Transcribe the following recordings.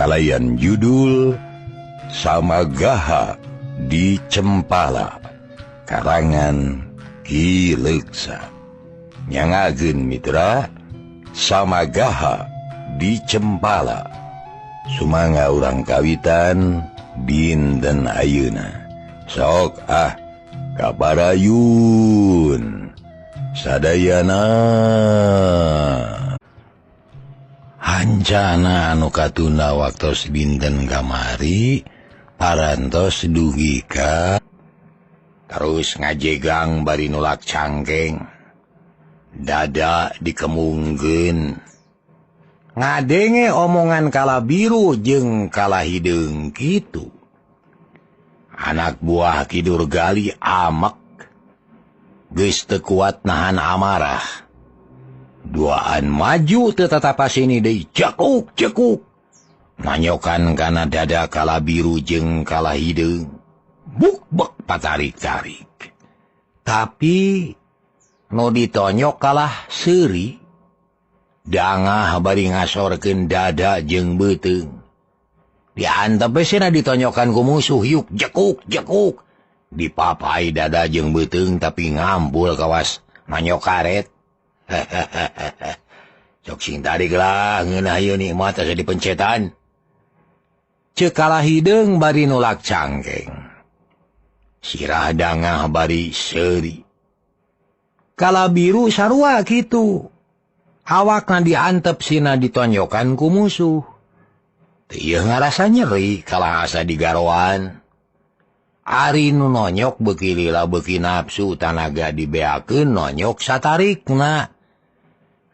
Kalayan judul Samagaha di Cempala, karangan Ki Leuksa. Nyangageun mitra, Samagaha di Cempala. Sumangga urang kawitan dinten ayeuna. Sok ah kabarayun sadayana. Hancana anu katunda waktos dinten kamari parantos dugi ka terus ngajegang bari nulak cangkeng, dada dikemungkeun, ngadenge omongan kala biru jeung kala hideung kitu. Anak buah Ki Durgali amek, geus teu kuat nahan amarah. Duaan maju teu tatapa sini deui, cekuk cekuk, nanyokan kana dada kala biru jeung kala hideung, buk-bek patarik-tarik. Tapi nu ditonyok kalah seuri, dangah bari ngasorkeun dada jeung beuteung. Diantep we cenah ditonyokan ku musuh, yuk jekuk jekuk, dipapai dada jeung beuteung tapi ngampul kawas nanyok karet. Cok sing tarik lah ngeunah ieu nikmat asa dipencetan. Ceuk kalah hideung bari nulak cangkeng, sirah dangah bari seuri. Kala biru sarua kitu, awakna diantep sina ditonyokan ku musuh. Teu ieu ngarasa nyeri kalah asa digaroan. Ari nu nonyok beuki lila beuki nafsu tanaga dibeakeun nonyok satarikna.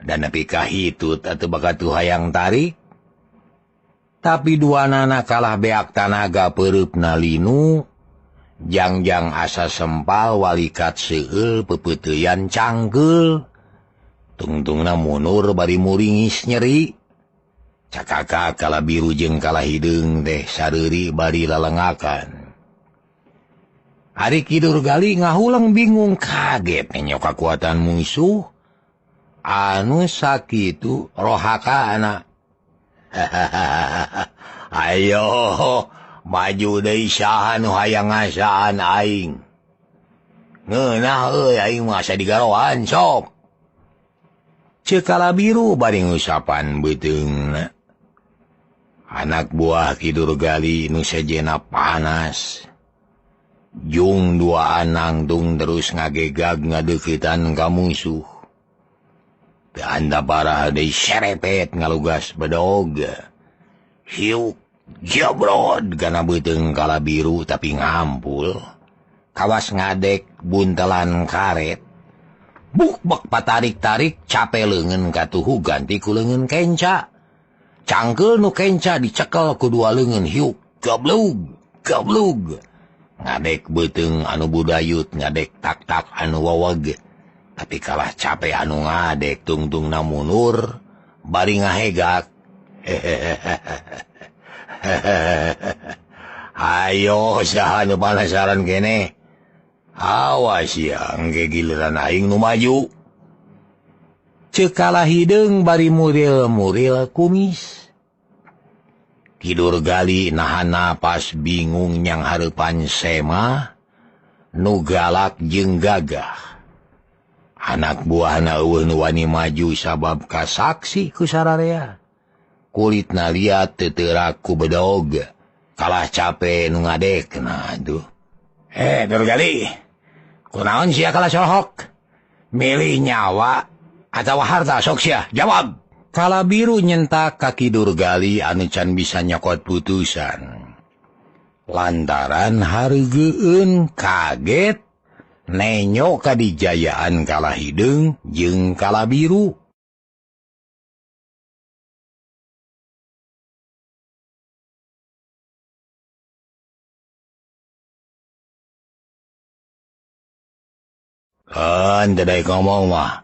Dan nepi ka hitut atuh bakatuh hayang tarik. Tapi duanana kalah beak tanaga peureupna linu, jangjang asa sempal walikat seueul peupeuteuyan cangkeul. Tungtungna munur bari muringis nyeri. Cakaka kala biru jeung kala hideung teh sareuri bari lalengakan. Ari Ki Durgali ngahuleng bingung kaget nenyok kakuatan musuh anu sakitu rohakana. Ayo maju deui saha nu hayang ngasaan aing. Ngeunah euy aing mah asa digaroan sok. Ceuk kala biru bari ngusapan beuteungna. Anak buah Ki Durgali nu sejena panas. Jung dua nangtung terus ngagegag ngadeuketan ka musuh. Teu anda parah deui serepet ngalugas bedog. Hiuk jabrod kana beuteung kala biru tapi ngampul. Kawas ngadek buntelan karet. Buk-bek patarik-tarik cape leungeun katuhu ganti ku leungeun kenca. Cangkeul nu kenca dicekel ku dua leungeun hiuk goblug goblug. Ngadek beuteung anu budayut, ngadek tak-tak anu waweg. Tapi kalah cape anu ngadek tungtungna munur bari ngahegak. Ayo saha nu panasaran keneh. Awas ya engke giliran aing nu maju. Ceuk kalah hideung bari muril-muril kumis. Ki Durgali nahan napas bingung nyang hareupan semah nu galak jeung gagah. Anak buahna eueuh nu wani maju sabab kasaksi ku sararea. Kulitna liat teu teurak ku bedog, kalah cape nu ngadekna atuh. Durgali, kunaon sia kalah sohok? Milih nyawa atawa harta sok sia? Jawab. Kala biru nyentak ka Ki Durgali anu can bisa nyokot putusan. Lantaran hareugeun kaget nenyo kadijayaan kala hideung jeung kala biru. Kan teu daek ngomong mah.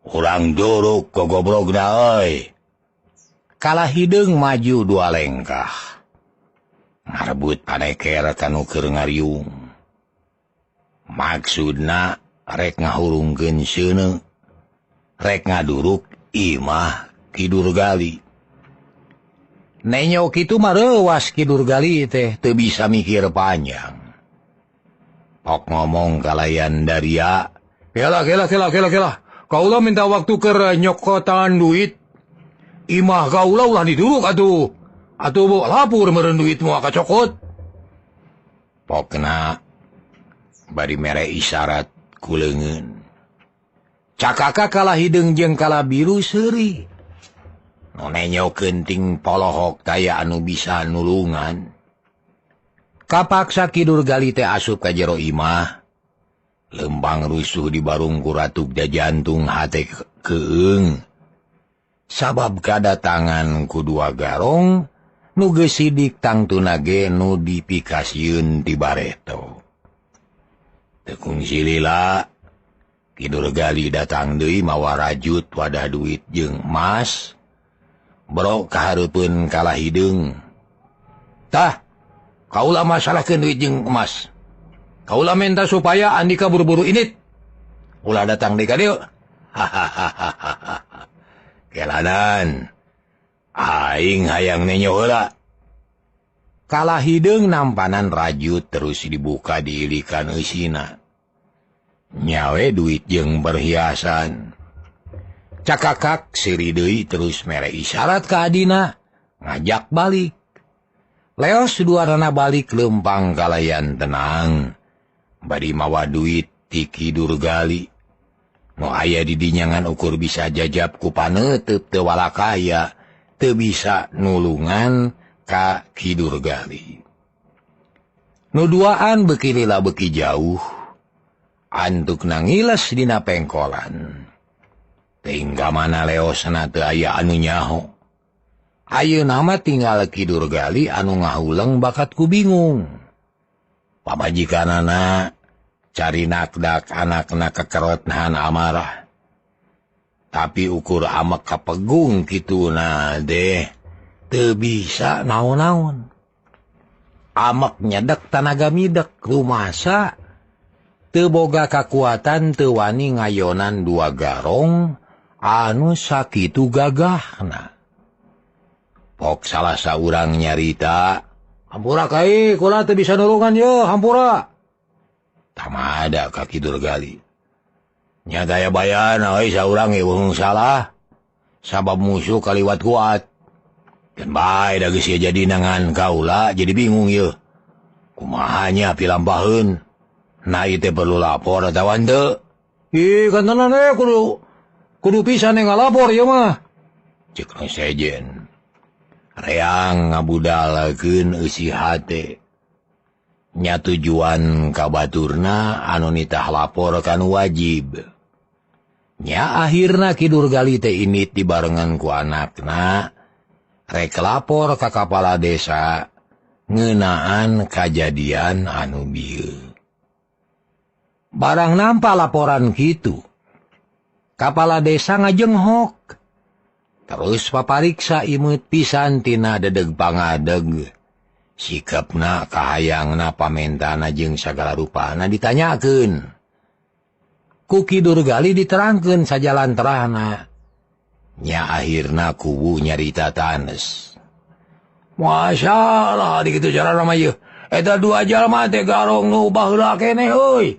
Urang duruk gogobrogna euy. Kala hideung maju dua lengkah. Ngarebut paneker kanu keur ngariung. Maksudna rek ngahurungkeun seuneu, rek ngaduruk imah Ki Durgali. Nenyok itu mah reuwas Ki Durgali teh teu bisa mikir panjang. Pok ngomong kalayan daria, "Kela kela kela kela kela. Kaula minta waktu keur nyokotan duit. Imah kaula ulah diduruk atuh. Atuh bu lapor meureun duit moal kacokot." Pokna bari mere isyarat ku leungeun. Cakaka kalah hideung jeung kala biru seuri. Nu nenyokeun ting polohok taya anu bisa nulungan. Kapaksa Ki Durgali teh asup ka jero imah. Lempang rusuh di barung ku ratuk da jantung hate keung. Sabab kadatangan ku dua garong nu geus sidik tangtuna ge nu dipikasieun ti bareto. Teu kungsi lila Ki Durgali datang deui mawa rajut wadah duit jeung emas. Bro kahareupeun kalah hideung. Tah, kaula masalahkeun duit jeung emas. Kaula minta supaya andika buru-buru init. Ulah datang deui ka dieu. Hahaha. Kelanan. Aing hayang nenyo heula. Kalah hideung nampanan rajut terus dibuka diilikan eusina. Nyawe duit jeung perhiasan. Cakakak seuri deui terus mere isyarat ka adina ngajak balik. Leos duarana balik lempang kalayan tenang. Bari mawa duit ti Ki Durgali. Nu aya di dinyangan ukur bisa jajab ku paneuteut teu walakaya, teu bisa nulungan ka Ki Durgali. Nu duaan beuki lila beuki jauh. Antuk nangiles dina pengkolan. Teuing ka mana leosna teu aya anu nyaho. Ayeuna mah tinggal Ki Durgali anu ngahuleng bakat ku bingung. Pamajikanana cari nakdak anakna kekerot nahan amarah. Tapi ukur amek kapegung kituna deh teu bisa naon-naon. Amek nyedek tanaga midek rumasa teu boga kakuatan teu wani ngayonan dua garong anu sakitu gagahna. Pok salah saurang nyarita, "Hampura kai, kula teu bisa nulungan ye, hampura." Tamada ka Ki Durgali. Nya daya bayan euy saurang eueuh salah. Sabab musuh kaliwat kuat. Keun bae da geus ieu jadi nangan kaula jadi bingung ye. Kumaha nya pilampaheun? Nah ieu teh perlu lapor atawa henteu? Ih, kantenan we kudu pisan ngalapor ieu mah. Ceuk nu sejen. Reang ngabudalakeun eusi hate. Nya tujuan ka baturna anu nitah lapor kanu wajib. Nya akhirna Ki Durgali teh init dibarengan ku anakna rek lapor ka kapala desa ngeunaan kajadian anu bieu. Barang nampa laporan kitu, kapala desa ngajenghok. Terus papariksa imut pisan tina dedeg pangadeg. Sikapna kahayangna pamentana jeung sagala rupana ditanyakeun. Ku Ki Durgali diterangkeun sajalan terahna. Nya akhirna kuwu nyarita tanes. Masalah di kitu carana mah ieu. Eta dua jalma teh garong nu baheula keneh euy.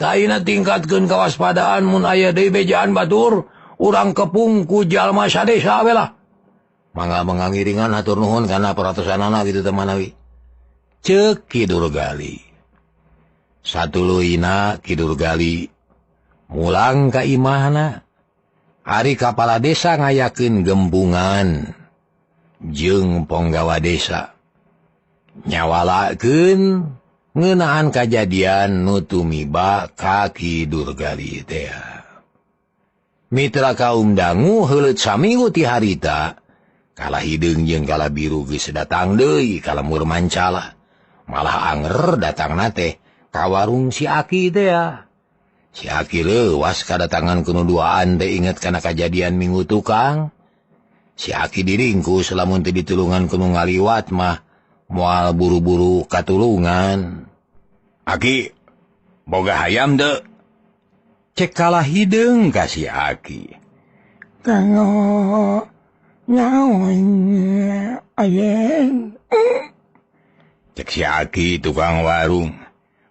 Taina tingkatkeun kawaspadaan mun aya deui bejaan batur, urang kepung ku jalma sadesa we lah. Mangga mangangiringan hatur nuhun kana peratosanana kitu teh manawi. Ceuk Ki Durgali. Satuluyna Ki Durgali mulang ka imahna. Ari kapala desa ngayakeun gembungan jeung ponggawa desa. Nyawalakeun ngeunaan kajadian nu tumiba ka Ki Durgali teh. Mitra kaum dangu heuleut saminggu ti harita, kalah hideung jeung kalah biru geus datang deui ka lembur mancala. Malah anger datangna teh ka warung si Aki teh. Si Aki leuwas kadatangan ku nu duaan teh inget kana kajadian minggu tukang. Si Aki diringkus lamun teu ditulungan ku nu ngaliwat mah moal buru-buru katulungan. Aki, boga hayam teu? Cek kalah hideung ka si Aki. Kanggo Nyaon ayen. Cek si Aki tukang warung.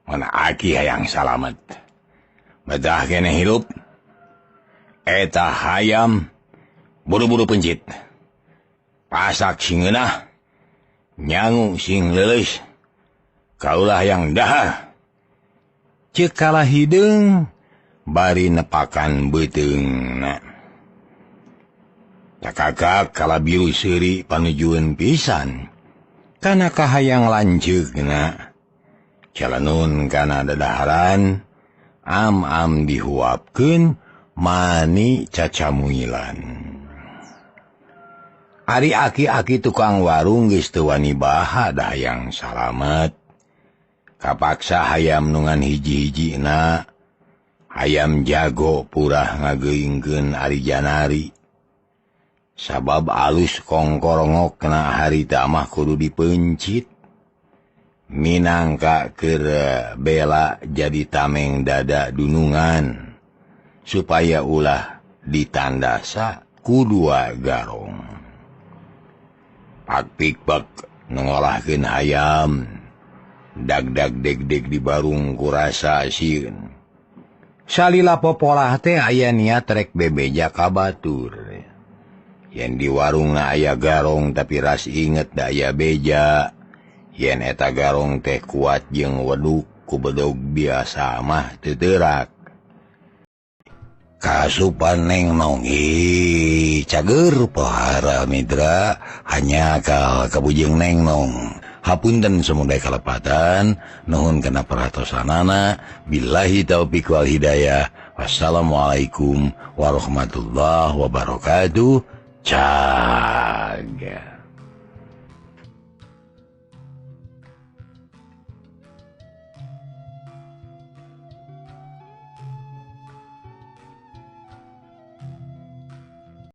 Mana Aki hayang salamet. Betah kene hirup. Eta hayam buru-buru pencit. Pasak sing ngeunah, nyangu sing leuleus. Kaulah yang dahar. Ceuk kalah hideung bari nepakan beuteungna. Cakakak kala biru seuri panujueun pisan. Kana kahayang lanceukna. Calanun kana dadaharan am-am dihuapkeun mani cacamuilan. Ari aki-aki tukang warung geus teu wani baha dahayang salamet. Kapaksa hayam nungan hiji-hijina, hayam jago purah ngageuingkeun ari janari. Sabab alus kongkorongokna harita mah kudu dipencit. Minangka keur bela jadi tameng dada dunungan supaya ulah ditandasa ku dua garong. Pak pikbek ngolahkeun hayam, dag-dag deg-deg di barung kurasa sieun. Salila popolah teh aya niat rek bebeja ka batur. Yen di warungna aya garong tapi ras inget da aya beja. Yen eta garong teh kuat jeung weduk ku bedog biasa mah teu teurak. Kasupan neng nong cager pohara mitra hanya kal kabujeng neng nong. Hapunten semoga kalepatan, nuhun kana perhatosanana, billahi taufik wal hidayah. Wassalamualaikum warahmatullahi wabarakatuh. Caga.